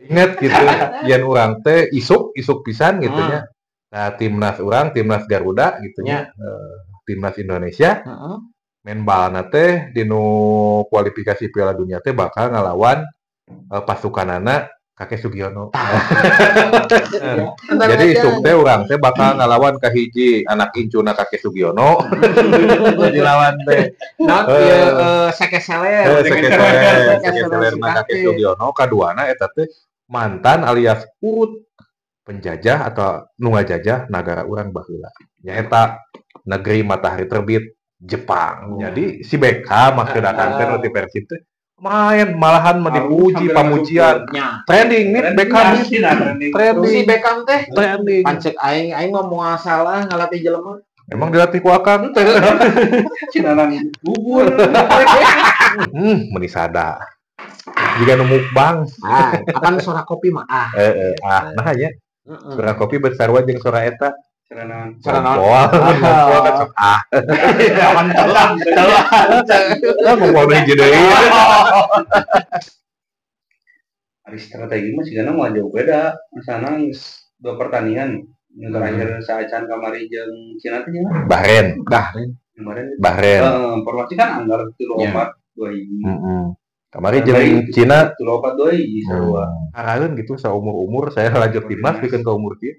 Ingat gitu, yen urang teh isuk pisan gitu nya. Nah, timnas urang, timnas Garuda gitu nya. Timnas Indonesia. Main balna teh dinu kualifikasi Piala Dunia teh bakal ngalawan pasukanana Kakek Sugiono. Jadi isuk teh urang teh bakal ngalawan ka hiji anak incuna Kakek Sugiono. Jadi lawan teh. Naon ieu sekeseler. Sekeseler Kakek Sugiono kaduana eta teh mantan alias urut penjajah atau nu ngajajah nagara urang baheula. Nyaeta negeri matahari terbit Jepang. Jadi si Beckham maksud akang teh nu ti Persib teh main malahan mah dipuji pamujian. Trending nih Beckham trending. Si Beckham teh trending. Pancek aing aing mah moal salah ngalatih jelema. Emang dilatih ku akang teh. Cinanang bubur. Meuni sada. Jika nu mukbang. Ah, apan sora kopi mah ah. Ah, nah nya. Sora kopi bersarua jeung sora eta. Sora naon? Ngompol kan sok ah. Apan telah. Lah ngompol hiji deui. Ari strategi mah sigana moal jauh beda. Misalna geus dua pertandingan nu terakhir saacan kamari jeung Cina teh nya. Bahrain. Bahrain. Formasi kan anggar 3-4-2 hiji. Heeh. Kamari jeung Cina 3-4-2 hiji sarua. Araeun gitu saumur-umur saya lanjut timnas bikin ke umur kieu.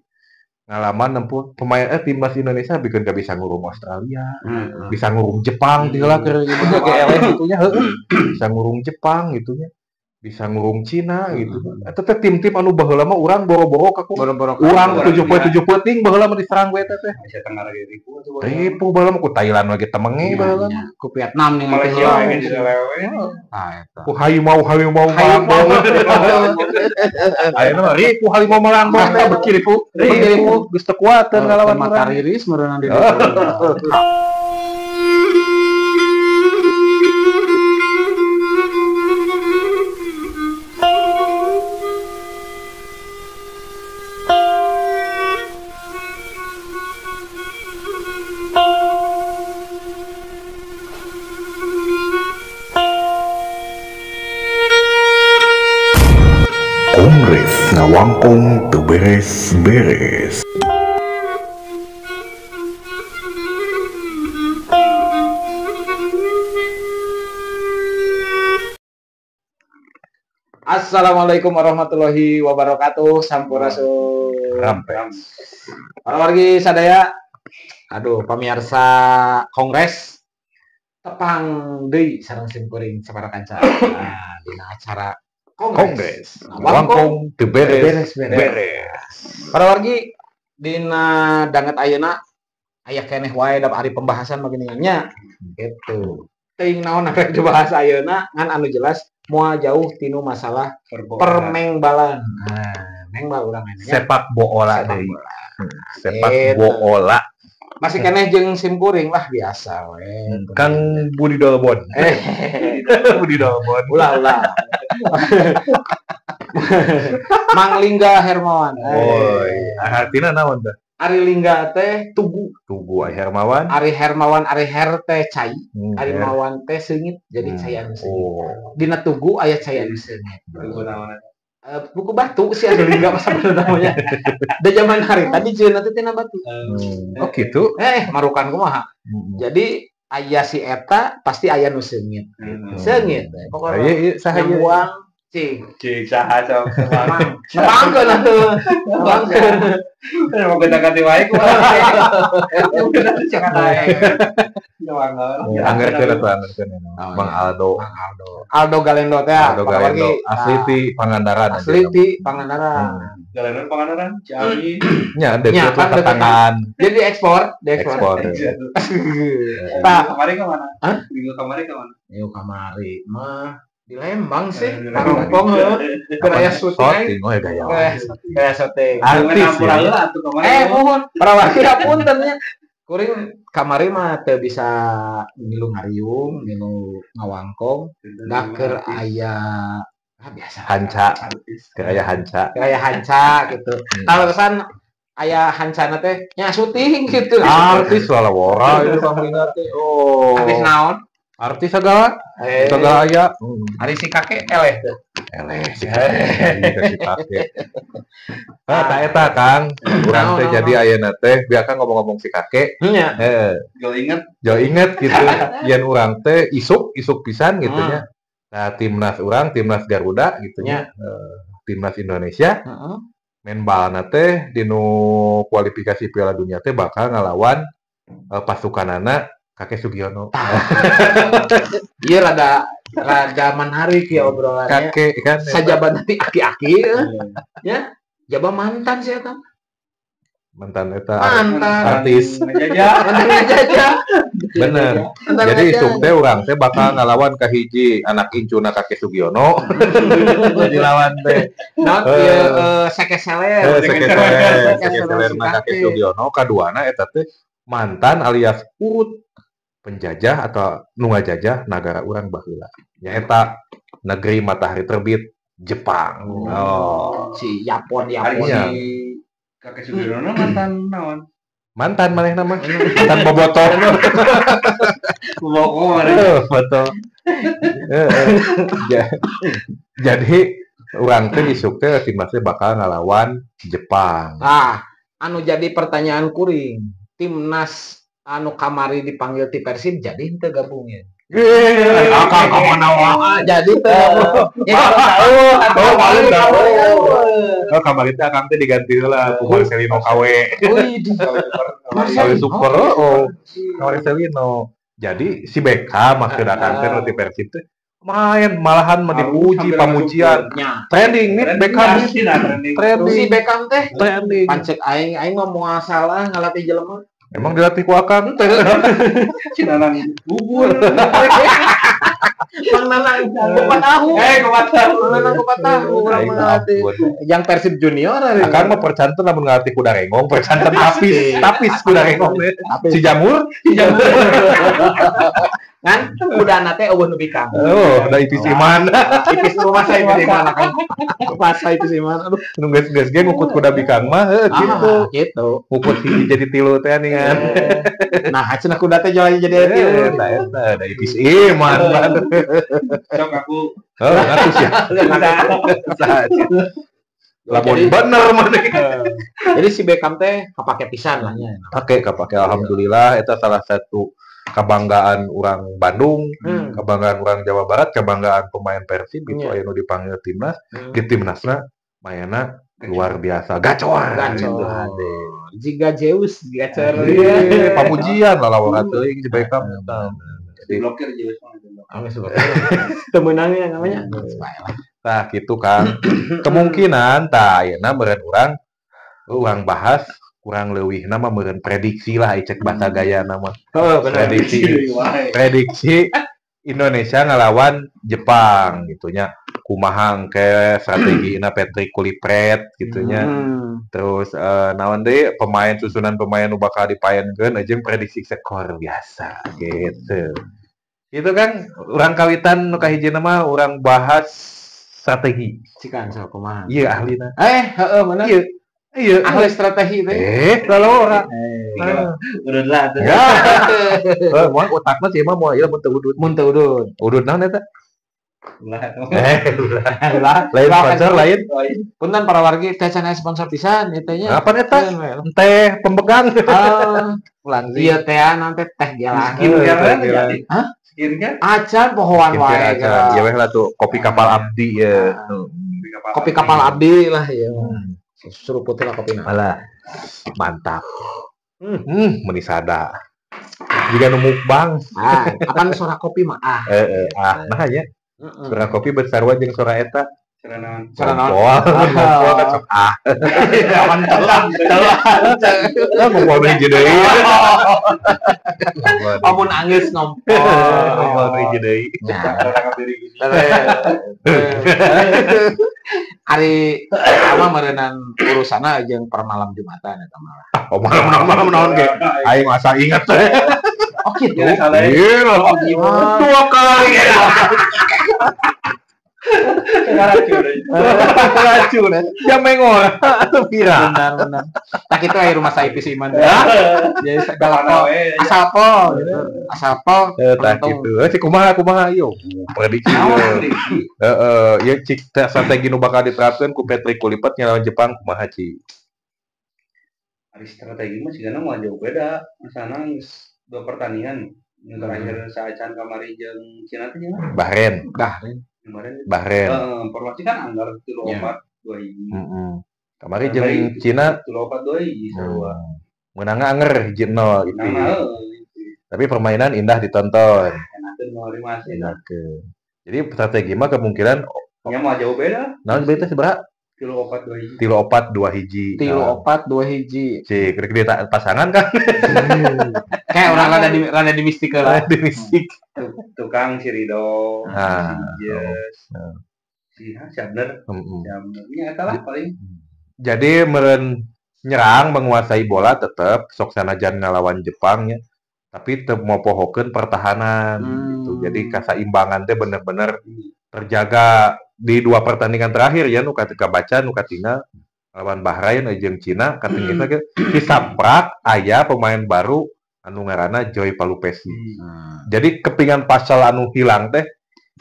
Ngalaman nempuh pemain timnas Indonesia bikin gak bisa ngurung Australia, bisa ngurung Jepang tinggal keur gitu ge gitu nya heueuh. Bisa ngurung Jepang gitu nya. Bisa ngurung Cina gitu. Eta teh tim-tim anu baheula mah urang boro-boro ka ku. Urang 7 poe 7 peuting baheula mah diserang we eta teh. Asia Tenggara ge ripuh atuh. Ripuh baheula mah ku Thailand lagi temenge baheula. Ku Vietnam nih Malaysia ge dilewe. Tah eta. Ku harimau malangbong. Ayeuna mah ripuh harimau malangbong teh beuki ripuh. Ripuh geus teu kuateun ngalawan urang. Matariris meureunna di Kongres ngawangkong teu beres-beres. Assalamualaikum warahmatullahi wabarakatuh. Sampurasun. Rampes. Para wargi sadaya. Aduh, pamirsa Kongres tepang deui sareng simkuring sabaraha kanca. Nah, dina acara Kongres ngawangkong teu beres beres. Para wargi dina danget ayeuna aya keneh wae da ari pembahasan mah geuningan nya. Gitu. Teuing naon rek dibahas ayeuna ngan anu jelas moal jauh tinu masalah permengbalan. Nah, mengbal urang nya. Sepak bola deui. Sepak bola. Masih keneh jeung simkuring lah biasa we. Kang Budi Dolbon. Budi Dolbon. Ulah. Mang Lingga Hermawan. Oh, artina naon teh? Ari Lingga teh tugu. Tugu Ari Hermawan. Ari Hermawan, Ari Her teh cai. Ari Mawan teh seungit, jadi cai anu seungit. Oh. Dina tugu aya cai anu seungit. Buku naon? Buku batu sih Ari Lingga masa bener namanya. Da zaman hari tadi jeung teh tina batu. Oh gitu. Marukan kumaha. Jadi aya si eta pasti aya nu seungit. Seungit. Pokokna ieu saha ieu? Buang cing. Cing saha sok. Nepangkeun atuh. Nepangkeun. Mau kita ganti wae kumaha. Udah jangan naik. Anggerkeun atuh anggerkeun. Bang Aldo. Aldo Galendo teh. Aldo Galendo asli ti Pangandaran. Asli ti Pangandaran. Galendo Pangandaran Ciamis. Nya deket lah tangan. Jadi ekspor, diekspor. Tah, kamari ka mana? Hah? Minggu kamari ka mana? Minggu kamari mah di Lembang sih, Parongpong heuh. Keur aya syuting. Oh ya gaya. Gaya syuting. Artis ya. Mohon para wargi apunten nya. Kuring kamari mah teu bisa milu ngariung, milu ngawangkong, da keur aya biasa. Hanca. Keur aya hanca. Keur aya hanca gitu. Talesan aya hancana teh nya syuting gitu. Artis lalawora itu kamari teh. Oh. Artis naon? Artis segala, segala aya. Ari si kakek eleh teh. Eleh si kakek, si kakek. Ah, ta eta Kang, urang teh jadi ayeuna teh biar kan ngomong-ngomong si kakek. Nya. Heeh. Jo inget gitu. Yen urang teh isuk pisan gitu nya. Nah, timnas urang, timnas Garuda gitu nya. Timnas Indonesia. Heeh. Main balna teh dinu kualifikasi Piala Dunia teh bakal ngalawan pasukanana Kakek Sugiono. Iya rada menarik ya obrolannya. Kakek kan sajaban nanti aki-aki ya. Jaba mantan sih eta. Mantan eta mantan artis. Mantan ngajajah. Bener. Jadi isuk teh urang teh bakal ngalawan ka hiji anak incuna Kakek Sugiono. Jadi lawan teh. Naon ieu sekeseler. Sekeseler Kakek Sugiono kaduana eta teh mantan alias urut penjajah atau nu ngajajah nagara urang baheula. Nyaeta negeri matahari terbit Jepang. Oh. Si Yapon. Si Kakek Sugiono mantan naon? Mantan manehna mah. Mantan bobotoh. Bobotoh manehna. Betul. Jadi urang teh isuk teh timnasnya bakal ngalawan Jepang. Ah, anu jadi pertanyaan kuring, timnas anu kamari dipanggil ti Persib jadi henteu gabungnya. Akang ka mana wae jadi teu. Ya tahu, paling tahu. Oh, kamari teh akang teh diganti heula ku Marcelino KW. Wih, KW super oh. Marcelino. Jadi si Beckham maksud akang teh nu ti Persib teh main malahan mah dipuji pamujian. Trending nih Beckham trending. Si Beckham teh trending. Pancek aing aing mah moal salah ngalatih jelema. Emang dilatih ku akang teh. Cinanang bubur. Mang Nanang kupat tahu. Kupat tahu. Mang Nanang kupat tahu urang ngalatih. Yang Persib Junior akang mah percanten lamun ngalatih kuda rengong, percanten tapis kuda rengong teh. Si jamur, si jamur. Kan kudana teh eueuh nu bikang. Oh, da ipis iman. Ipis rumah saya ipis iman akang. Masa ipis iman. Aduh, nu geus-geus ge ngukut kuda bikang mah heuh kitu. Gitu. Ngukut hiji jadi tilu teh ningan. Nah, cenah kuda teh jadi tilu. Eta eta da ipis iman. Sok aku. Heuh, atuh sia. Lamun bener maneh. Jadi si Beckham teh kapake pisan lah nya. Kapake alhamdulillah eta salah satu kebanggaan orang Bandung, kebanggaan orang Jawa Barat, kebanggaan pemain Persib gitu aya nu dipanggil timnas, di timnasna mainna luar biasa, gacor. Gitu. Jiga Zeus gacor. Pamujian lah lawara teuing si Beckham. Jadi blokir Zeus mah. Geus blokir. Teu meunangnya namanya. Tah gitu kan. Kemungkinan tah ayeuna meureun urang bahas kurang leuwih nama meureun prediksi lah icek bahasa gaya nama. Oh, bener. Prediksi Indonesia ngelawan Jepang gitunya. Kumaha engke strategina Patrick Kulipret gitunya. Terus naon deui pemain susunan pemain nu bakal dipaenkeun jeung prediksi skor biasa gitu. Itu kan urang kawitan nu kahijina mah urang bahas strategi. Cikan sok kumaha? Iya ahlina. Heeh bener. Iya. Iya, ahli strategi teh. Lalu ora. Udud lah tuh. Ya. Moal otakna sih mah moal ieu mun teu udud. Mun teu udud. Udud naon eta? Ulah. Ulah. Lain sponsor lain. Punten para wargi teh can sponsor pisan ieu teh nya. Apa eta? Teh pembegang. Ulang ieu teh nanti teh gelang. Skincare. Hah? Skincare? Acan pohoan wae. Ya weh lah tuh kopi kapal abdi ya. Kopi kapal abdi lah ya. Suruh putih lah kopi. Alah, mantap. Menisada. Jika nu mukbang. Ah, apaan suara kopi mah? Ah. Nah ya. Suara kopi bersarua jeung suara eta. Suara naon? Suara naon? Ngompol kan sok ah. Awan telah. Ngompol hiji deui. Amun anggeus ngompol. Ngompol hiji deui. Ari ama meureunnan urusanna jeung permalam Jumatan eta malah. Oh, malam naon ge? Aing masa inget teh. Oh gitu. Iya, dua kali. Racun. Racun. Jameng ora atuh pira. Benar benar. Tak itu aya rumah saip si Iman. Jadi segala pol, asal pol gitu. Asal pol. Tah kitu. Si kumaha kumaha ieu? Prediksi. Heeh, ieu cik strategi nu bakal diterapkeun ku Patrick Kluivert ngelawan Jepang kumaha, Ci? Ari strategi mah sigana moal jauh beda. Misalna geus dua pertandingan nu terakhir saacan kamari jeung Cina teh nya. Bahrain. Bahrain. Kemarin. Bahrain. Heeh, formasi kan anggar 3-4-2 1. Heeh. Kamari jeung Cina 3-4-2 1 sarua. Meunangna anger 1-0 itu. Nah, Tapi permainan indah ditonton. Enakeun kamari masih. Enakeun. Jadi strategi mah kemungkinan nya moal jauh beda. Naon beda sabaraha? 3-4-2 1. 3-4-2 1. 3-4-2 1. Cik, rek di pasangan kan? Kayak orang rada di mistik lah. Di mistik. Tukang si Ridho, Ah, si Jes, si ha, si Abner, si Abner. Nya eta lah paling. Jadi meren nyerang menguasai bola tetep sok sanajan ngalawan Jepang ya. Tapi teu mopohokeun pertahanan gitu. Jadi kasaimbangan teh bener-bener terjaga di dua pertandingan terakhir ya, nu katika baca nu katingal lawan Bahrain jeung Cina katinggal ge di saprak aya pemain baru anu ngaranna Joy Pelupessy. Jadi kepingan pasal anu hilang teh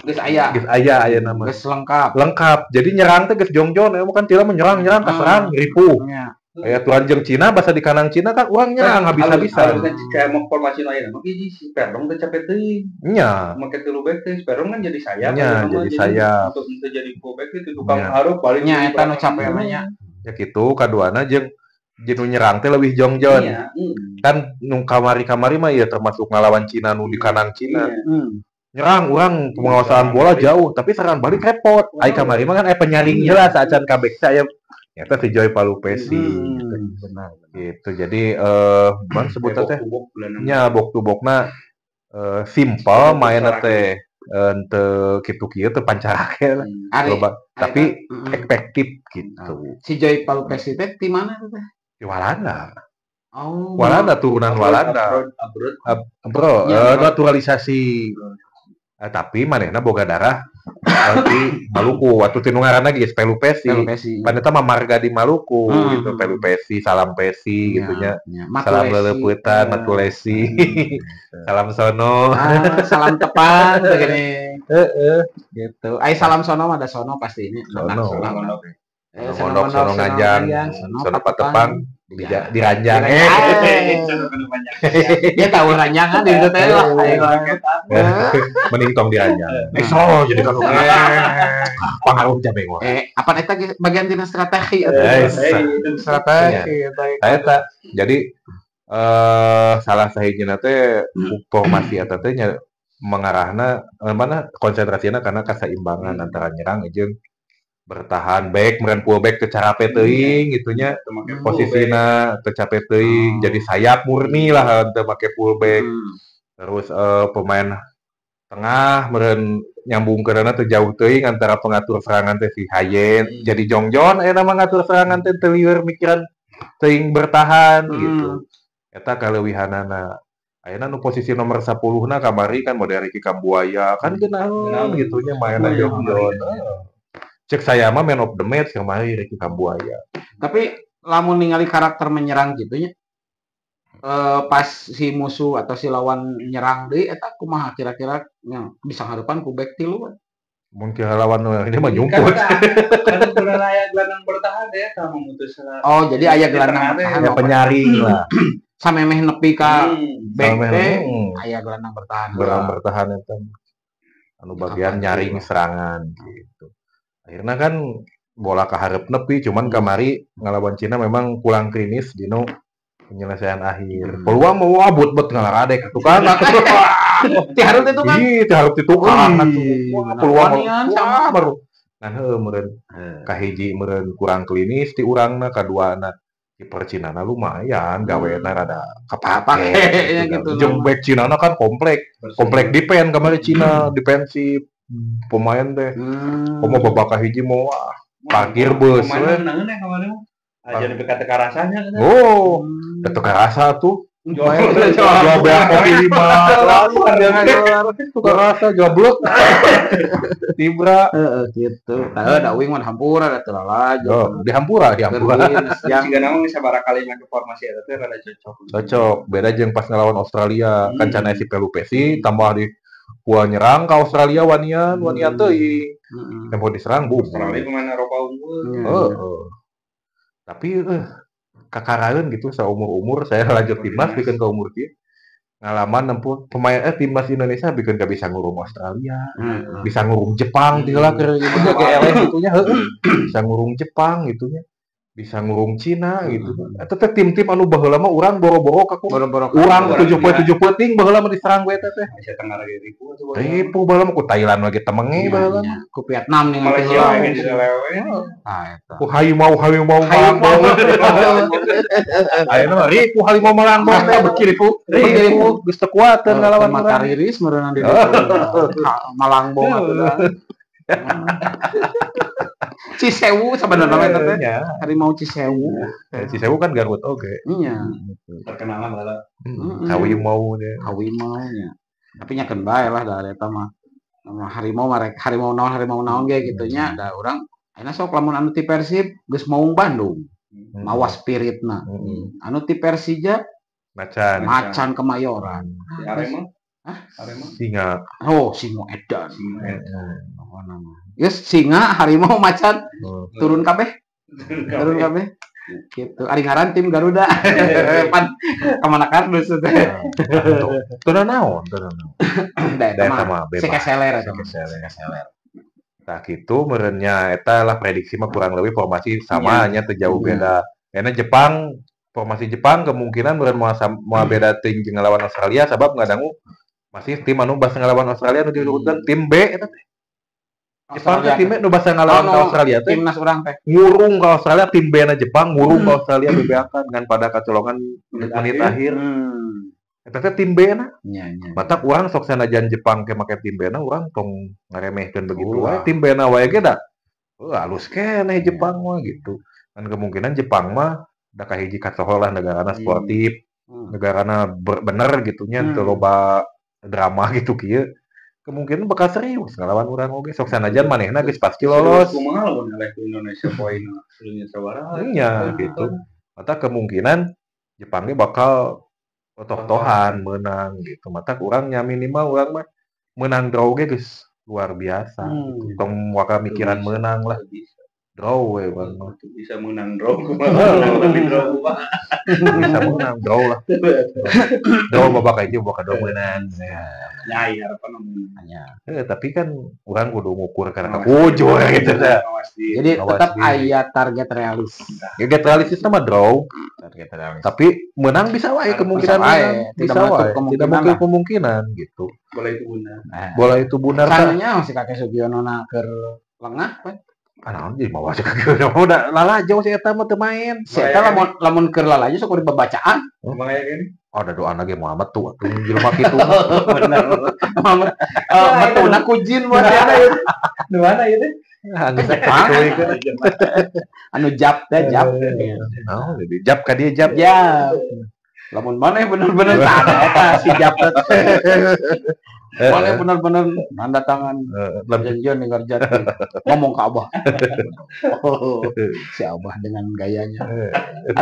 Geus aya. Geus aya aya nama. Geus lengkap. Lengkap. Jadi nyerang teh geus jongjon ya, bukan tila menyerang nyerang kaserang ripuh. Aya tuan jeung Cina basa di kandang Cina kan urang nyerang habis-habisan. Halus kayak mau formasi lain mah hiji si Perong teh capek teuing. Nya. Make tilu back teh, si Perong kan jadi sayap. Nya, Eta mah jadi sayap. Untuk jadi full back itu tukang Nya. hareup balik Nya eta nu capek mah nya. Ya gitu kaduana jeung jeung nu nyerang teh leuwih jongjon. Iya. Kan nu kamari-kamari mah ya termasuk ngalawan Cina nu di kandang Cina. Iya. Nyerang urang penguasaan bola jauh, tapi serangan balik repot. Ai kamari mah kan aya penyaring jelas acan kabeh saya nyata si Joy Pelupessy gitu. Benar. Gitu. Jadi bang sebutnya teh Box to box bulan nya box to boxna simple mainna teh teu kitu kieu teu pancarake lah. Ari, Loba, tapi efektif gitu. Si Joy Pelupessy teh di mana tuh teh? Di Walanda. Oh. Walanda turunan Walanda. Abroad, abroad. Bro, Ya, bro. naturalisasi. Tapi manehna boga darah di Maluku. Waktu tinu ngaranna geus Pelupessy. Pelupessy. Pan eta mah marga di Maluku gitu, Pelupessy, salam pesi gitu nya. Ya, Salam Matulesi. leleupetan, matulesi. Salam sono. Ah, salam tepang begini. Heeh. Gitu. Ai salam sono mah ada sono pasti ini. Sono. Salam. Sono mondok, sono nganjang, sono patepang, diranjang. Diranjang. Eh. Ya tahu ranjangan di itu teh lah. Ayo. Mending tong diranjang. So jadi kan pengaruh jameng wae. Eh, apa eta ge bagian tina strategi atuh. Strategi eta. Eta jadi salah sahijina teh formasi eta teh nya mengarahna mana konsentrasina karena keseimbangan antara nyerang jeung bertahan, back meureun full back teu carape teuing gitu nya, posisina teu capek teuing, jadi sayap murni lah teu make full back. Terus pemain tengah meureun nyambungkeunana teu jauh teuing antara pengatur serangan teh si Hayen jadi jongjon aya mah ngatur serangan teh teu lieur mikiran teuing bertahan gitu. Eta kaleuwihanana. Ayeuna nu posisi nomor 10 na kamari kan model Ricky Kambuaya kan geunaheun gitu nya mainna jongjon. Cek saya mah man of the match kamari Ricky Kambuaya. Tapi lamun ningali karakter menyerang gitu nya, pas si musuh atau si lawan nyerang deui eta kumaha kira-kira nya bisa ngarepan ku back tilu kan? Mun kira lawan ini mah nyumput. Kan kurang aya gelandang bertahan ya sama memutus. Oh, jadi aya gelandang bertahan. Ya penyaring lah. Samemeh nepi ka back teh aya gelandang bertahan. Gelandang bertahan eta anu bagian nyaring serangan gitu. Akhirnya kan bola kaharep nepi, cuman kamari ngalawan Cina memang kurang klinis dino penyelesaian akhir. Peluang mau wah but-but ngalaradek tuh kan. Ti hareup itu kan. Ih, ti hareup itu kan. Wah, peluang sama baru. Nah, heuh meureun kahiji meureun kurang klinis ti urangna, kaduana kiper Cina na lumayan gawena rada kapake gitu. Jeung back Cina na kan komplek. Komplek defense kamari Cina, defensif pemain teh. Komo babak kahiji mau wah parkir bus. Pemain menangeun ya kamari mah. Aja nepi ka teu karasanya. Oh, teu karasa tuh. Jual beak kopi 5. Tukang rasa jual blok. Tibra. Heeh kitu. Tah da uing mah hampura da teu lalajo. Di hampura, di hampura. Yang siga naon sabaraha kali make formasi eta teh rada cocok. Cocok. Beda jeung pas ngelawan Australia, kan can si Pelupesi tambah di gua nyerang ke Australia wanian, wanian teuing. Tempo diserang bu. Australia pemain Eropa unggul. Heeh. Tapi kakaraeun gitu saumur-umur saya lanjut timnas bikin ke umur kieu. Ngalaman nempuh pemain timnas Indonesia bikin gak bisa ngurung Australia, bisa ngurung Jepang tinggal keur ge eleh gitu nya heueuh. Bisa ngurung Jepang gitu nya. Bisa ngurung Cina gitu. Eta teh tim-tim anu baheula mah urang boro-boro ka boro-boro urang 7 poe 7 peuting baheula mah diserang we eta teh. Asia Tenggara ge ripuh atuh. Ripuh baheula mah ku Thailand lagi temenge baheula. Ku Vietnam nih Malaysia we dilelewe. Ah eta. Ku harimau malangbong. Ayeuna mah ripuh harimau malangbong teh beuki ripuh. Ripuh geus teu kuateun ngalawan urang. Matariris meureunang di ditu. Malangbong atuh da. Cisewu sebenarnya eta teh. Harimau Cisewu. Cisewu kan Garut oge. Iya. Terkenal lah. Harimau nya. Harimau nya. Tapi nya keun bae lah da eta mah. Harimau mah harimau naon ge kitu nya da urang ayeuna sok lamun anu ti Persib geus maung Bandung. Mawa spiritna. Anu ti Persija Macan Kemayoran. Si Arema? Hah? Arema? Singa. Oh, singa edan. Geus singa, harimau, macan turun kabeh. Turun kabeh. Gitu. Ari ngaran tim Garuda. Pan ka mana kardus teh. Teu naon, teu naon. Da eta mah sekeseler eta. Sekeseler. Tah kitu meureun nya eta lah prediksi mah kurang lebih formasi sama nya teu jauh beda. Karena Jepang formasi Jepang kemungkinan meureun moal beda ting jeung ngelawan Australia sabab ngadangu masih tim anu basa ngelawan Australia nu diurutkeun tim B eta teh. Jepang teh tim B nu basa ngelawan ka Australia teh. Timnas urang teh. Ngurung ka Australia tim B na Jepang ngurung ka Australia bebeakan ngan pada kacolongan menit akhir. Eta teh tim B na. Nya nya. Matak urang sok sanajan Jepang ke make tim B na urang tong ngaremehkeun begitu wae. Tim B na wae ge da. Heuh alus keneh Jepang mah gitu. Kan kemungkinan Jepang mah da kahiji kasohor lah negarana sportif, negarana bener gitu nya teu loba drama gitu kieu. Kemungkinan bakal serius ngelawan urang oge sok sanajan manehna geus pasti lolos. Kumaha lamun eleh ku Indonesia poin leungit sabaraha nya gitu. Mata kemungkinan Jepang ge bakal toh-tohan menang gitu. Mata urang nya minimal urang mah menang draw ge geus luar biasa. Tong waka mikiran menang lah. Draw we urang mah. Bisa menang draw kumaha lebih draw kumaha. Bisa menang draw lah. Draw babak aja bakal draw menang. Nyai harapan nya. Tapi kan urang kudu ngukur karena kujur gitu dah. Jadi tetap aya target realis. Target realistis mah draw. Target realis. Tapi menang bisa wae kemungkinan menang. Bisa wae. Tidak mungkin kemungkinan gitu. Bola itu benar. Bola itu benar. Sananya si Kakek Sugiono na keur lengah we. Ah naon jadi mawa si Kakek Sugiono udah lalajo si eta mah teu main. Si eta lamun keur lalajo sok kudu babacaan. Kumaha gini? Oh, ada doa lagi Muhammad tuh, atuh jelema kitu. Bener. Muhammad metuna ku jin buat eta ieu. Nu mana ieu teh? Geus kitu anu jap teh jap. Naon jadi jap ka dieu jap. Jap. Lamun maneh bener-bener tah eta si jap teh. Maneh bener-bener nanda tangan perjanjian dengan jati. Ngomong ke Abah. Oh, si Abah dengan gayanya.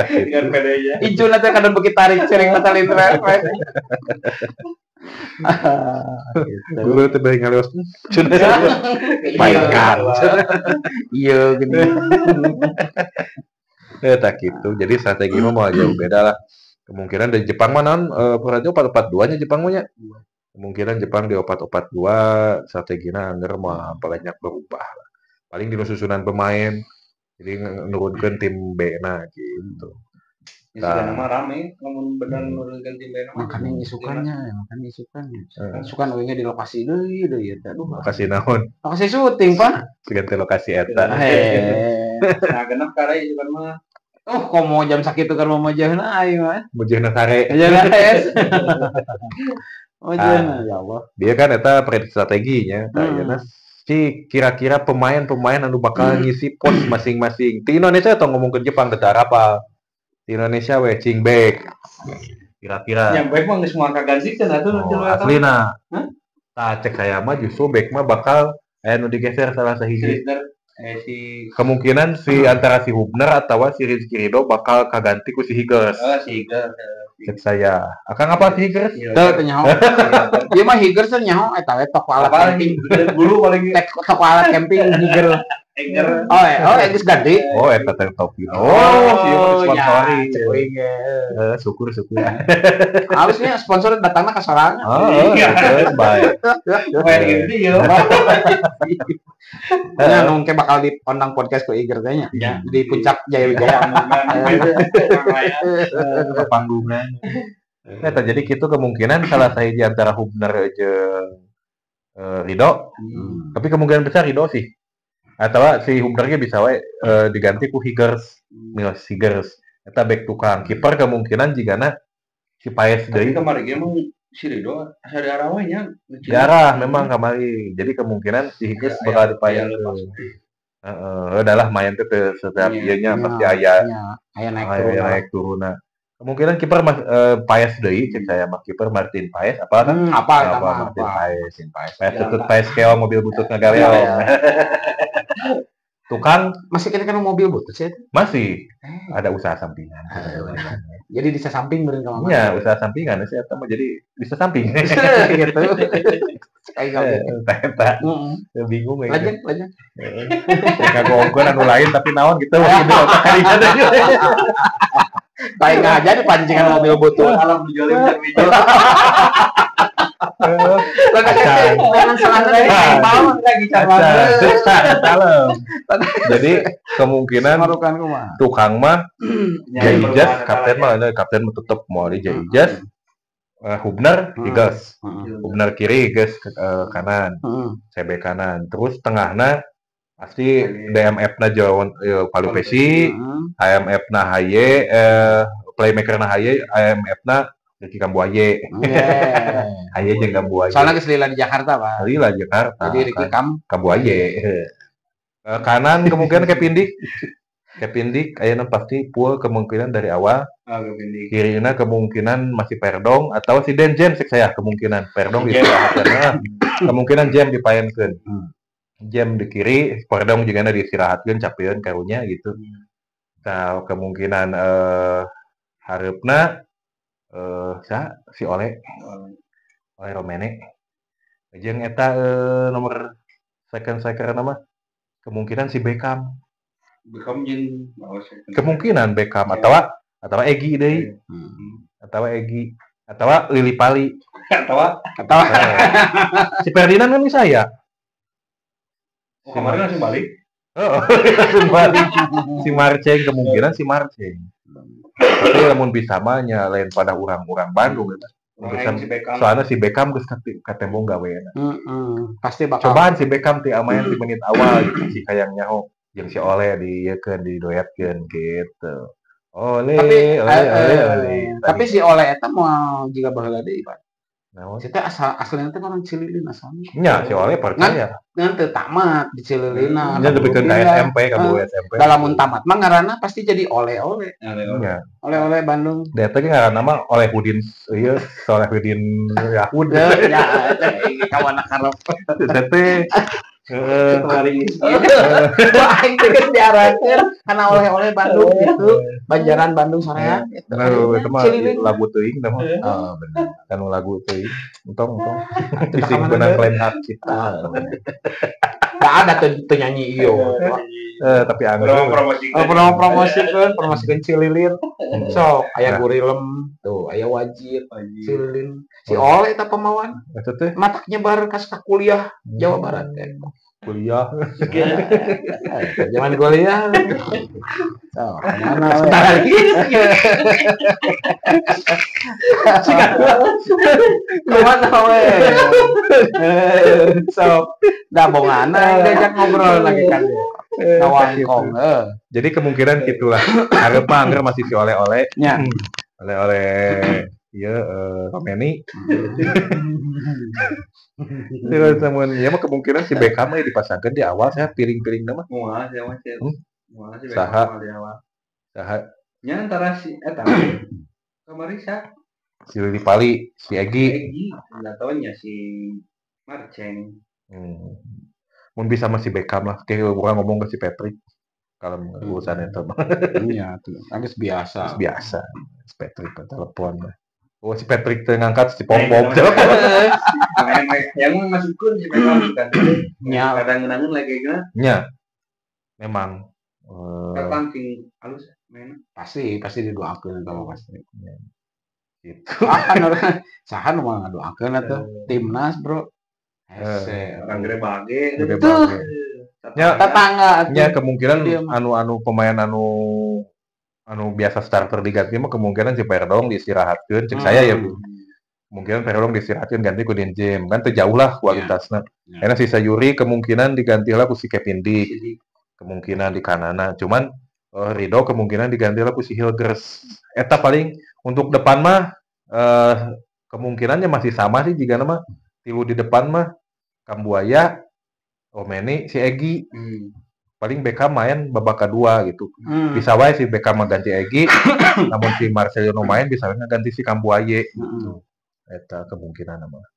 Dengan pedenya. Ijul teh kadang beuki tarik cering mata liter. Guru teh bari ngaleos. Baikkan. Iya gini. Tak gitu. Jadi strategi mah mau jauh beda lah. Kemungkinan dari Jepang mah naon berarti 4-4-2 nya Jepang mah nya. Kemungkinan Jepang di 4-4-2 strategina angger mah banyak berubah lah. Paling di susunan pemain jadi nurunkeun tim B na gitu. Nah, mah rame lamun bener nurunkeun tim B na. Makanya isukannya, makanya isukannya. Isukan euy di lokasi deui deui eta. Aduh, lokasi naon? Lokasi syuting, Pak. Segan lokasi eta. Nah, genep kare isukan mah. Oh, komo jam sakitu kan mau mojehna aing mah. Mojehna sare. Mojehna es. Mojehna ya Allah. Dia kan eta strateginya, tah si kira-kira pemain-pemain anu bakal ngisi pos masing-masing. Di Indonesia atau ngomong ke Jepang teu apa? Di Indonesia we cing back. Kira-kira. Yang baik mah geus moal kagantikeun atuh nu Oh, tilu eta. Aslina. Hah? Tah, cek saya mah justru back mah bakal aya nu digeser salah Si sahiji. Risner, si Kemungkinan si antara si Hubner atau si Rizky Ridho bakal kaganti ku si Higgers. Oh, si Higgers. Cek saya. Akang apa si Higgers? Iya. Teu teu nyaho. Ieu mah Higgers teh nyaho eta we toko alat Apa camping. bulu paling Toko alat camping Higger. Eger. Oh, oh, geus ganti. Oh, eta teh topi. Oh, si ieu mah disponsori. Ya, cek uing ge. Eh, syukur syukur. Harusnya sponsor datangna ka sorangan. Oh, Iya. geus bae. Main gitu ya. Nya nu engke bakal diundang podcast ku Iger teh nya. Ya. Di puncak Jaya Wijaya. Ke panggungan. Eta jadi kitu kemungkinan salah sahiji antara Hubner jeung Ridho, tapi kemungkinan besar Ridho sih. Atau si Hubner ge bisa wae diganti ku Higgers, Milos Higgers. Eta back tukang. Kiper kemungkinan jigana si Paes Tapi deui. kemarin ge emang si Ridho asa diarah we nya. Diarah memang kamari. Jadi kemungkinan si Higgers Aya- bakal aya dipaenkeun. lepas. Heeh, adalah main teh teu setiap Iya. ieu nya pasti aya Nya, aya naik aya turun. Lah. naik turunna. Kemungkinan kiper mas Paes deui cek saya mah kiper Martin Paes apa kan? Apa eta Apa mah Martin apa. Paes. Paes. Paes tutut Paes keong mobil butut ngagaleong. Iya. Tukang Masih kena kan mobil butut sih. masih ada usaha sampingan. Jadi bisa samping beureun ka mama. Iya, usaha sampingan sih eta mah jadi bisa samping. Gitu. Kayak gawe. Eta Heeh. bingung ya. Lanjut, lanjut. Kagongkeun anu lain tapi naon gitu ini otak karinya deui. Kayak aja di pancingan mobil butut. Alam dijualin jeung hijau. Acan. Lagi Acan. Jadi kemungkinan Marukan kumaha? tukang mah Jay Ijas, kapten mah kapten mah tetep mau di Jay Ijas, Hubner, Higgers. Hubner kiri, Higgers kanan, CB kanan. Terus tengahna pasti DMF na Jawan Palupesi, HMF na Haye, playmaker na Haye, HMF na Ricky Kambuaye. Haye jeung Kambuaye. Soalnya geus lila di Jakarta, Pak. Lila Jakarta. Jadi Ricky Kam Kambuaye. Kanan kemungkinan Kevin Dick. Kevin Dick ayeuna pasti full kemungkinan dari awal. Kirina kemungkinan masih Perdong atau si Dan James saya kemungkinan Perdong istirahatkeun. Nah, kemungkinan James dipaenkeun. James di kiri, Perdong juga diistirahatkeun capeun karunya gitu. Nah, kemungkinan hareupna si Ole Ole Romene. Jeung eta nomor second striker nama kemungkinan si Beckham. Beckham jeung Kemungkinan Beckham atau Egi deui. Atau Egi atau Lili Pali atau si Ferdinand kan bisa ya. Oh, kemarin langsung balik. Oh, langsung balik. Si Marceng kemungkinan si Marceng. Tapi lamun bisa mah nya lain pada urang-urang Bandung gitu. Bisa, si Beckham. Soalnya si Beckham geus katembong gaweana. Pasti bakal. Cobaan si Beckham ti amayan di menit awal gitu, si hayang nyaho jeung si Ole dieukeun didoetkeun gitu. Ole, tapi, ole, ole, ole. Tapi si Ole eta moal jiga baheula deui, Pak. Naon? Si teh asal aslina teh orang Cililin asalna. Nya si Ole percaya. Ngan teu tamat di Cililina. Nya lebih ke SMP, ka SMP. Lamun tamat mah ngaranna pasti jadi oleh-oleh. Nya. Oleh-oleh Bandung. Da eta ge ngaranna mah Oleh Hudin ieu Soleh Hudin Yahud. Ya, kawana karep. Eta teh Wah, aing teh geus diarahkeun kana oleh-oleh Bandung gitu. Banjaran Bandung sorean gitu. Nah, itu mah lagu teuing teh mah. Oh, bener. Kan lagu teuing. Entong entong. Bising beunang klaim hak cipta. Enggak ada tuh nyanyi iyo. Tapi anggur. Promosikeun, promosikeun Cililin. Sok, aya gurilem, tuh, aya wajib, Cililin. Si Ole eta pemawan. Eta teh matak nyebar ka kuliah Jawa Barat. Kuliah. Zaman kuliah. So, mana sebentar lagi. Kemana we? So, da bongana diajak ngobrol lagi kan. Ngawangkong. Jadi kemungkinan gitulah. Hareup mah angger masih si oleh-oleh. Nya. Oleh-oleh ieu Romeni. Terus namun ya mah kemungkinan si Beckham mah dipasangkeun di awal saya piring-piring mah. Moal sia mah sia. Moal si Saha? Beckham di awal. Saha? Nya antara si eta kamari sa Si Lillipali, si Egi. Egi, enggak taunya si Marceng. Mun bisa masih Beckham lah. Kayak orang ngomong ke si Patrick kalau urusan itu mah. Iya tuh, kan geus biasa. Biasa. Si Patrick telepon. Oh, si Patrick teh ngangkat si pom pom telepon. Yang masukkeun si Beckham kan. Nya. Kadang ngeunangeun lagi gimana? Nya. Memang Katang sing halus main. Pasti pasti didoakeun eta mah pasti. Gitu. Saha nu saha nu mah ngadoakeun atuh timnas, Bro. Hese. Orang gede bage. Gede Tuh. bage. Ya, Tetangga atuh. Ya kemungkinan Dia mah. anu-anu pemain anu anu biasa starter diganti mah kemungkinan si Verdonk diistirahatkeun cek saya ya. Kemungkinan Verdonk diistirahatkeun ganti ku Dinjim kan teu jauh lah kualitasna. Ya. Karena si Sayuri kemungkinan diganti lah ku si Kevin Dick. Kemungkinan di kanana. Cuman Ridho kemungkinan diganti lah ku si Hilgers. Eta paling untuk depan mah kemungkinannya masih sama sih jika nama tilu di depan mah Kambuaya, Omeni, si Egi. Paling Beckham main babak kedua gitu. Bisa wae si Beckham mah ganti Egi, namun si Marcelino main bisa wae ganti si Kambuaya gitu. Eta kemungkinan mah.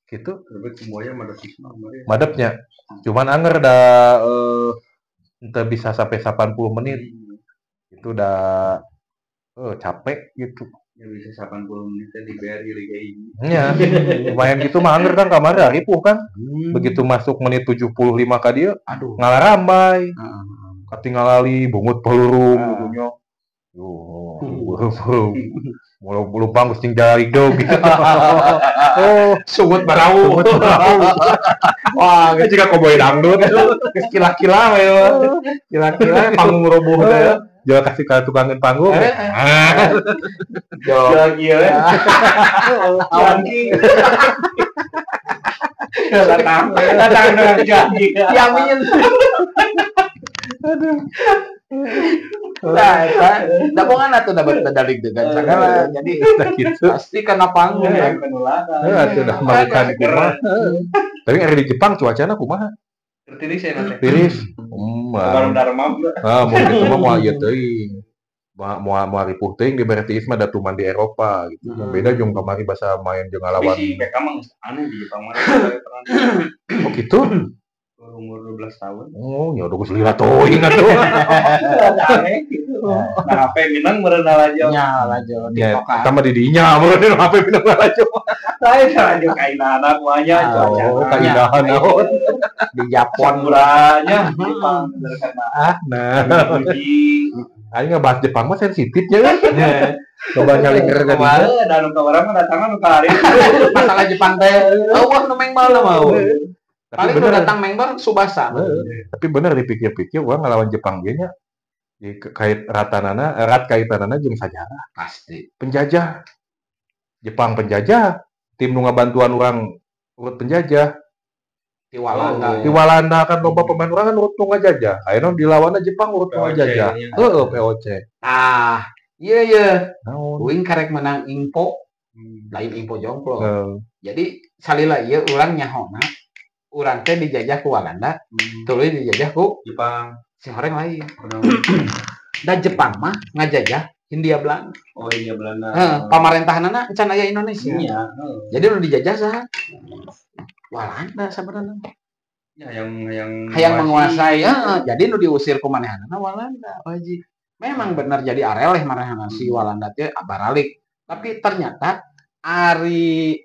Gitu. Tapi semuanya madep pisan kemarin. Madepnya. Cuman anger da ente bisa sampai 80 menit. Itu udah capek gitu. Ya bisa 80 menit di BRI Liga ini. Iya. Lumayan gitu mah anger kan kamari ripuh kan. Begitu masuk menit 75 ka dieu Aduh. ngalarambai. Heeh. Katingalali bungut pelurung gitu nya. Yo, buru-buru. Mulai lumpang geus ting jari dog gitu. Oh, Sungut barau. Sungut barau. Wah, Kan jika koboi dangdut. geus kila-kila we. Kila-kila panggung roboh teh. Jual kasih ke tukang panggung. Ah. Jo. Lagi ya. Awan. Datang, datang dengan janji. Yamin. Aduh. Nah, eta dabongan atuh dapat medali dengan segala. Jadi Nah, gitu. pasti kena panggung ya. Yang penularan. Heeh, atuh dah makan kumaha. Tapi ari di Jepang cuacana kumaha? Tiris ya nanti. Tiris. Baru Dharma. Ah, mun kitu mah moal ieu teuing. Moal moal moal ripuh teuing di tiis mah da tuman di Eropa gitu. Beda jeung kamari basa main jeung Tapi ngalawan. si Beckham mah geus aneh di Jepang mah pernah Oh gitu. umur 12 tahun. Oh, ya udah geus lila teuing atuh. Aneh gitu. Nah, HP Minang meureun lalajo. Nya lajo di Ya, toka. eta mah di dinya meureun HP Minang lalajo. Saya lalajo kainana kumanya cuaca. Oh, kaindahan naon. Di Japon. Samuranya Jepang Ah, nah. Uji. Aing ngebahas Jepang mah sensitif ya kan. Coba nyalinger ka dinya. Kemarin dan nu kabarang mah datangna nu kamari. Masalah Jepang teh. Eueuh nu mengbal mah. Tapi Paling nu bener, datang mengbal Subasa. tapi bener dipikir-pikir urang ngelawan Jepang ge nya. Di kait ratanana, erat kaitanana jeung sajarah. Pasti. Penjajah. Jepang penjajah, tim nu ngabantuan urang urut penjajah. Di Walanda. Di Walanda kan loba pemain urang kan urut nu ngajajah. Ayeuna dilawanna Jepang urut nu POC. ngajajah. Heeh, POC. Ah, iya iya. Naon? Uing karek menang info, lain info jongklo. Heeh. Jadi salila ieu urang nyahona, urang teh dijajah ku Walanda, tuluy dijajah ku Jepang. si horeng lain. Da Jepang mah ngajajah Hindia Belanda. Oh iya Belanda. Heeh, pamarentahanana encan aya Indonesia. Iya. Heeh. Jadi nu dijajah saha? Walanda sabenerna. Ya yang Hayang menguasai, heeh, jadi nu diusir ku manehanana Walanda, Pak Haji. Memang benar jadi areleh manehanana si Walanda teh baralik. Tapi ternyata ari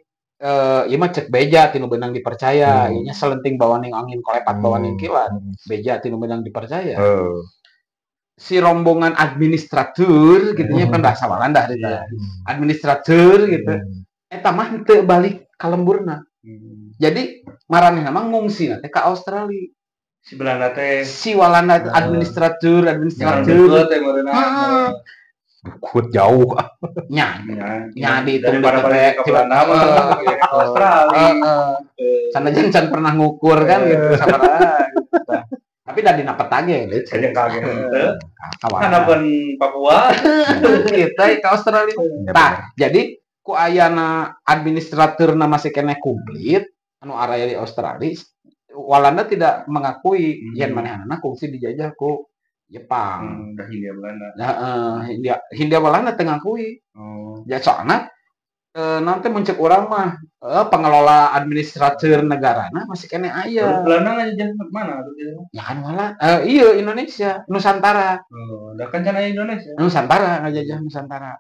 ieu mah cek beja tinu beunang dipercaya, ieu nya selenting bawaning angin kolepat bawaning kilat. Beja tinu beunang dipercaya. Heeh. Si rombongan administratur gitu nya kan bahasa Walanda harita. Administratur gitu. Eta mah henteu balik ka lemburna. Jadi maranehna mah ngungsi teh ka Australia. Si Belanda teh Si Walanda administratur, administratur. deket teh meureunna. Heeh. Dukut jauh. Nya, Ya, nya dihitung daripada deket balik ke Belanda mah ke Australia. Heeh. Sanajan can pernah ngukur kan gitu sabaraha gitu. Tapi da dina peta ge leutik. Kayaknya kaget henteu. Ka Walanda. Karena pun Papua. Kita ke Australia. Tah, jadi ku ayana administraturna masih keneh komplit anu araya di Australia, Walanda tidak mengakui yen manehanana kungsi dijajah ku Jepang. Udah Hindia Belanda. Nah, Hindia Hindia Walanda teu ngakui. Oh. Ya soalna Nanti muncul urang mah pengelola administrator negarana masih keneh aya. Belanda ngajajah mana tuh? Ya kan wala iya Indonesia, Nusantara. Oh, da kan can aya Indonesia. Nusantara ngajajah Nusantara.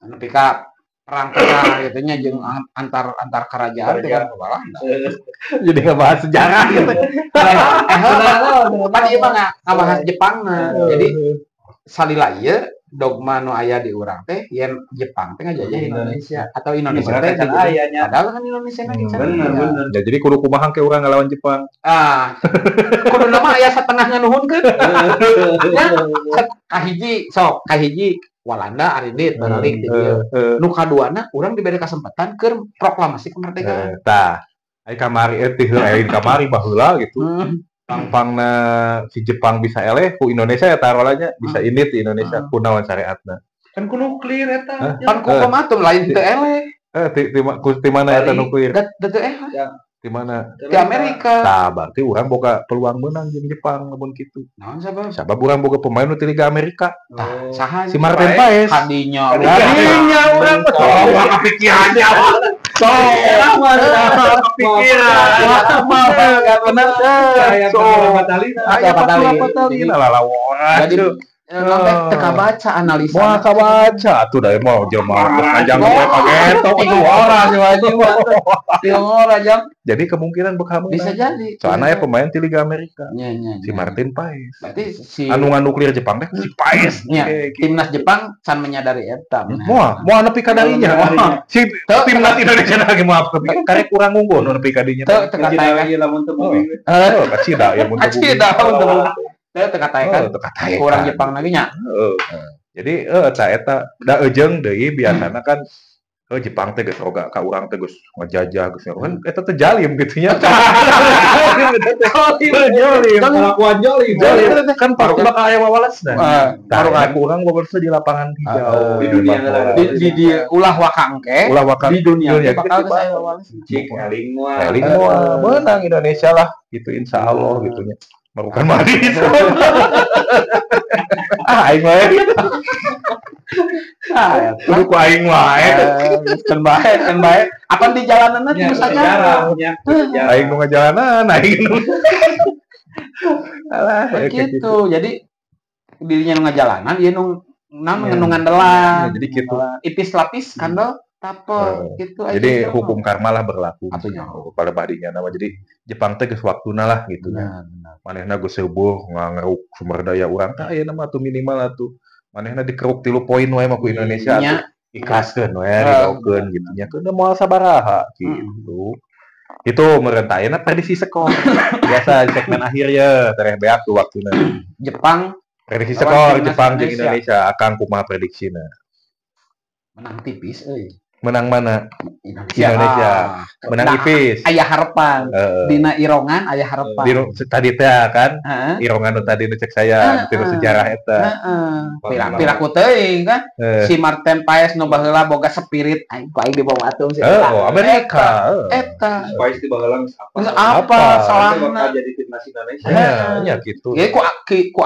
Nepi ka perang-perang gitu nya jeung antar antar kerajaan teh kan Walanda. Jadi ngebahas sejarah gitu. Pan ieu mah ngabahas Jepang nah. Jadi salila ieu dogma nu aya di urang teh yen Jepang teh ngajajah Indonesia atau Indonesia teh Can dijajah. aya nya. Padahal kan Indonesia kan can Bener, aya. Bener. Ya, jadi kudu kumaha ke urang ngelawan Jepang. Ah, kudu nama aya satengah nganuhunkeun. Ya, kahiji sok kahiji Walanda arindit baralik di dieu. Nu kaduana urang diberi kesempatan keur proklamasi kemerdekaan. Tah, ai kamari teh heula kamari baheula gitu. Pang-pangna si Jepang bisa eleh ku Indonesia ya tarolanya bisa indit di Indonesia kunaon syariatna. Kan ku nuklir eta. Hah? Pan ku atom lain teu eleh. Ti mana eta Bali. nuklir? Da teu eleh. Ti mana? Di Amerika. Tah, berarti urang boga peluang menang jeung Jepang lamun kitu. Naon sabab? Sabab urang boga pemain nu ti Liga Amerika, Tah, saha si Martin Paes. Kadinya. Kadinya urang mah Oh, oh, kepikirannya. So, kepikiran. Bener. So, Aya aya patali. patali lalawora. Jadi nanti teu kabaca analisa. Moal kabaca atuh da mau jelema ngajang gue kageto atuh ora sih wajib. Ora jang. Jadi kemungkinan bakal menang. Bisa jadi. Soalnya ya pemain di Liga Amerika. Nya nya. Si Martin Paes. Berarti si Anu nganuklir Jepang teh si Paes. Nya, timnas Jepang can menyadari eta. Moal, moal nepi ka darinya. Si timnas Indonesia lagi maaf tapi karek kurang unggul nu nepi ka dinya. Teu teu kataekan. Lamun teu bumi. Oh, kacida ya mun teu bumi. Kacida mun teu bumi. Teu teu kataekan. Oh, teu kataekan. Kurang Jepang lagi nya. Heeh. Jadi eta eta da ejeung deui biasana kan Jepang teh geus roga ka urang teh geus ngajajah geus kan eta teh jalim gitu nya. Jalim. Kelakuan jolim. Jalim kan pasti bakal aya wawalesna. Baru Baru urang wawalesna di lapangan hijau Di dunia di ulah wakangke ulah wakang di dunia dunia bakal gitu, saya wawales. Cik eling moal. Eling moal menang Indonesia lah gitu insya Allah gitu nya. Marukan manis. Ah aing wae. Ah, Kudu ku aing wae. Can bae, can bae. Apa di jalanan Ya, terus aja. sejarahnya. Aing nu ngajalanan aing nu. Alah, ya kayak Begitu. Jadi dirinya nu ngajalanan, ieu nu naon nu ngandelan. Ya, jadi gitu. Ipis lapis kandel tapel gitu aja. Jadi hukum karma lah berlaku. Atunya. Pada badinya nama. Jadi Jepang teh geus waktuna lah gitu nya. Benar, benar. Manehna geus seubuh ngangeruk sumber daya urang tah ayeuna mah atuh minimal atuh. Manehna dikeruk 3 poin wae mah ku Indonesia Nya. atuh. Ikhlaskeun we ridhokeun gitu nya. Keun moal sabaraha gitu. Itu meureun ayeuna prediksi skor. Biasa di segmen akhir ya, tereh beak tuh waktuna. Jepang Prediksi Lawan skor timnas Jepang jeung Indonesia. Indonesia akang kumaha prediksina? Menang tipis euy. Menang mana? Indonesia. Indonesia. Ah. Menang Nah, ipis. Aya harapan. Heeh. Dina irongan aya harapan. Di tadi teh kan Heeh. irongan nu tadi nu cek saya Heeh. tinu sejarah eta. Heeh. Pira-pira ku teuing kan. Si Martin Paes nu baheula boga spirit aing ku aing dibawa atung si eta. Oh, Amerika. Eta. Paes di baheula geus apa? Geus apa Apa? salahna? Bakal jadi timnas Indonesia. Ya, nya gitu. Ya ku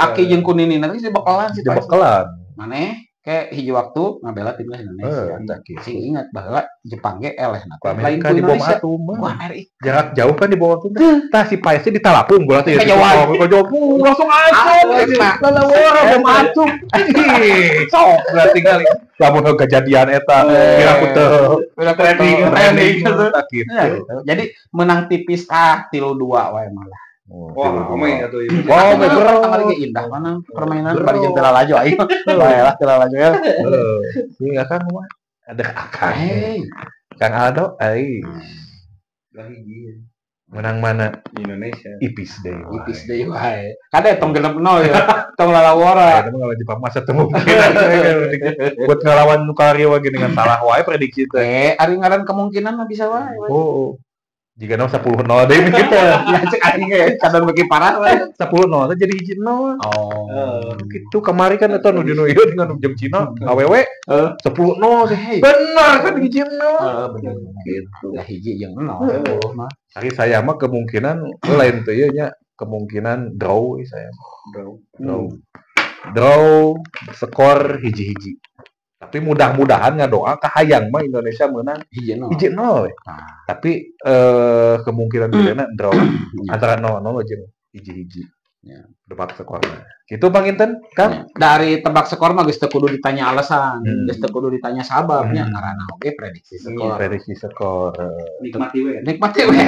aki jeung ku nini nanti si bakalan si Di Paes. bekelan. Maneh ke hiji waktu ngabela timnas Indonesia. Heeh, tah kitu. Sing ingat baheula Jepang ge eleh na Ku lain Amerika ku di bom Indonesia. atom. Ku Amerika. Jarak jauh kan di bawah atom. Tah si Paesnya ditalapung bola teh. Kejauhan. Kejauhan langsung asup. Eta. Lalawara bom atom. Ih, sok berarti kali. Lamun heuh kejadian eta kira ku teu Trending, trending tah gitu. Ya, gitu. Jadi menang tipis ah 3-2 wae malah. Wah, omeng atuh ieu. Wah, Tapi bener. kamari ge indah mana permainan bari jeung teu lalajo aing. Bae lah teu lalajo ya. Heeh. Ini akang mah ada akang. Hei, Kang Aldo, ai Lah hiji menang mana? Indonesia. Ipis deui. wae. ipis deui wae. Kade tong 6-0 ya. Tong lalawora. Ayeuna mah ngalawan Jepang masa teu mungkin. Buat ngelawan nu kamari wae geuningan salah wae prediksi teh. Ari ngaran kemungkinan mah bisa wae. Oh. Jika 10-0 deui gitu. Ya cek aing ge kadang beuki parah wae. 10-0 teh jadi hiji 0. Oh. Gitu kamari kan eta nu dinu ieu dengan jam Cina awewe 10-0 teh. Hei. Bener kan hiji 0. Heeh, bener. Gitu. Lah hiji jeung 0 10 mah. Ari saya mah kemungkinan lain teh ieu nya kemungkinan draw saya mah. Draw. Draw. Draw skor hiji-hiji. Tapi mudah-mudahan ngadoa kahayang mah Indonesia menang 1-0. 1-0 we. Nah. Tapi kemungkinan gedena draw antara 0-0 jeung 1-1. Ya. Tebak skorna. Kitu panginten, Kang? Ya. Dari tebak skor mah geus teu kudu ditanya alasan, geus teu kudu ditanya sababnya, karena oge prediksi skor. Prediksi skor. Nikmati we. Nikmati we.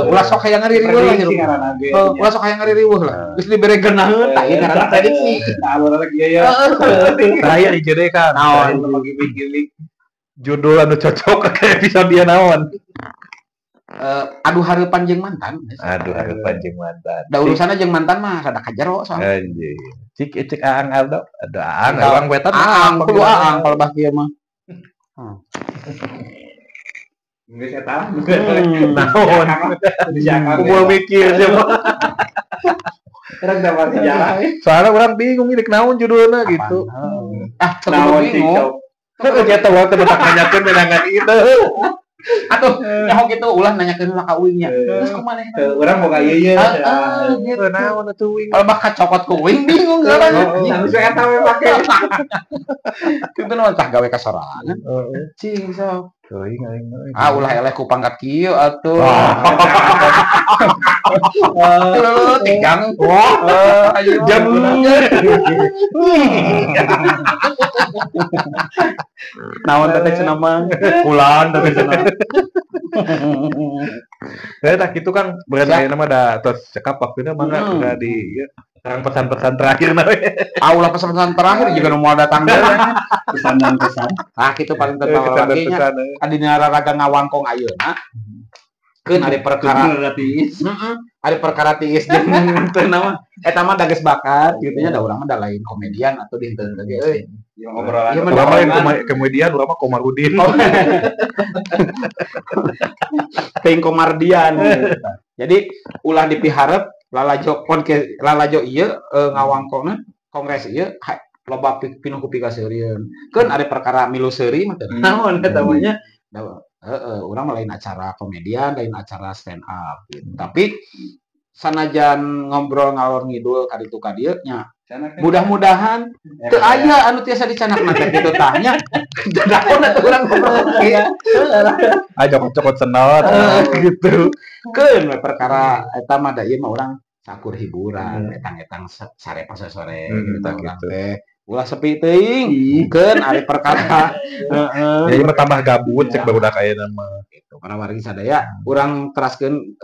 Ulah sok hayang ngaririweuh lah Prediksi hirup. ngaranna ge. Ulah sok hayang ngaririweuh lah. Geus dibere geunaheun tah ieu ngaranna prediksi. Nah, alur lagi ya. Terakhir hiji deui, Kang. Naon? Gimik-gimik. Judul anu cocok ke episode dia naon? Aduh hareupan jeung mantan. Aduh hareupan jeung mantan. Da urusanna jeung mantan mah rada kajero soalnya. Anjing. Cik cik Aang Aldo. Aduh Aang, urang wetan. Aang kudu Aang kalau bah kieu mah. Geus eta. Naon? Kumaha mikir sih mah. Urang dapat sejarah. Soalnya orang bingung ini naon judulna gitu. Ah, teu kudu Naon sih, bingung. Cok? Heeh, eta wae teu bentak nanyakeun menangan itu. Atuh, nyaho kitu ulah nanyakeun lah ka uing nya. Terus kumaha Teu, urang boga ieu ye. Heeh, gitu. Naon atuh uing. Kalau bah kacokot ku uing bingung ngaran. Anu saya eta we pake. Kitu nu tah gawe ka sorangan. Heeh. Cing sok. Teuing aing mah. Ah, ulah eleh ku pangkat kieu atuh. Atuh, tigang. Wah, Ayo. jam. Naon teh cenah mah? Kulan teh cenah. Saya tak gitu kan, berarti Siap. ayeuna mah da tos cekap waktuna mangga udah di ieu. Sekarang pesan-pesan terakhir na we. Ah, ulah pesan-pesan terakhir juga nu moal datang deui. Pesan dan pesan. Ah, kitu paling tentang Kesan dan lagi nya. pesan. Adina raraga ngawangkong ayeuna. Keun ari perkara Bener tiis. Heeh. Ari perkara tiis jeung teu nama. Eta mah da geus bakat kitu nya da urang mah da lain komedian atuh di henteu ge euy. Yang obrolan. Iya, mah Urang mah lain komedian, urang mah Komarudin. Teuing Komardian. Jadi ulah dipiharep lalajo podcast lalajo ieu ngawangkongna kongres ieu loba pinuh ku pikaseurieun. Keun ari perkara milu seuri mah teu naon eta mah nya. Da heeh, urang mah lain acara komedian, lain acara stand up gitu. Tapi sanajan ngobrol ngalor ngidul ka ditu ka dieu nya mudah-mudahan teu aya anu tiasa dicanakna teh kitu tah nya. Dadaon atuh urang ngobrol kieu. Ah, cokot-cokot senot gitu. Keun we perkara eta mah da ieu mah urang sakur hiburan, etang-etang sare pasosore gitu urang teh. Ulah sepi teuing, keun ari perkara. Heeh. Jadi mah tambah gabut cek barudak ayeuna mah. Gitu. Karena wargi sadaya urang teraskeun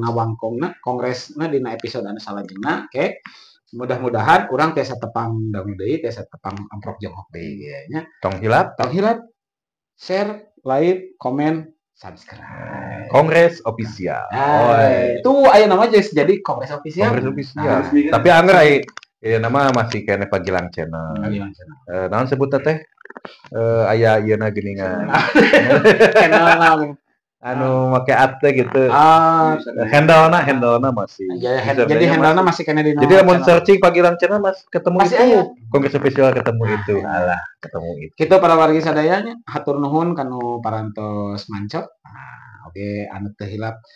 ngawangkongna kongresna dina episode anu salajengna, oke. Mudah-mudahan urang tiasa tepang dangu deui, tiasa tepang amprok jonghok deui ge nya. Tong hilap, Tong hilap. Share, like, komen, subscribe. Kongres Official. Nah, itu aya nama geus jadi Kongres Official. Kongres Official. Nah, Tapi angger ai ieu nama masih kene Pagilang Channel. Naon sebut teh? Aya ieuna geuningan. Channel naon? Anu make at teh gitu. Ah, Handle-na masih. ya, jadi handle-na masih kene di Jadi lamun searching Pagilang Channel mas ketemu masih itu. Aya. Kongres Official ketemu itu. Alah, ketemu itu. Kitu para wargi sadaya nya hatur nuhun kanu parantos mancot. Nah, oke anu teu hilap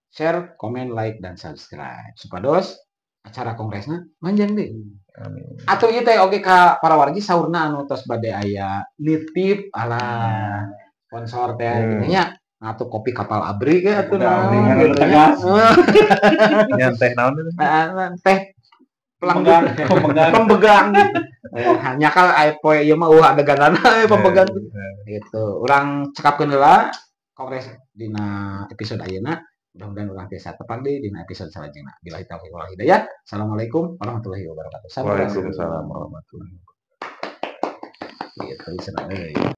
share, komen, like dan subscribe supados acara kongresna manjang deui. Amin. Atuh ieu teh oge ka para wargi saurna anu tos bade aya nitip alah sponsor teh gitu nya. Nah, atuh kopi kapal abri ge atuh naon gitu nya. Nya teh naon itu? Teh pelanggan pembegang. Hanya kal aya poe ieu mah eueuh adeganana pembegang gitu. Urang cekapkeun heula kongres dina episode ayeuna. Mudah-mudahan urang tiasa tepang deui dina episode salajengna. Billahi taufiq wal hidayah. Assalamualaikum warahmatullahi wabarakatuh. Waalaikumsalam warahmatullahi wabarakatuh. Gitu, euy.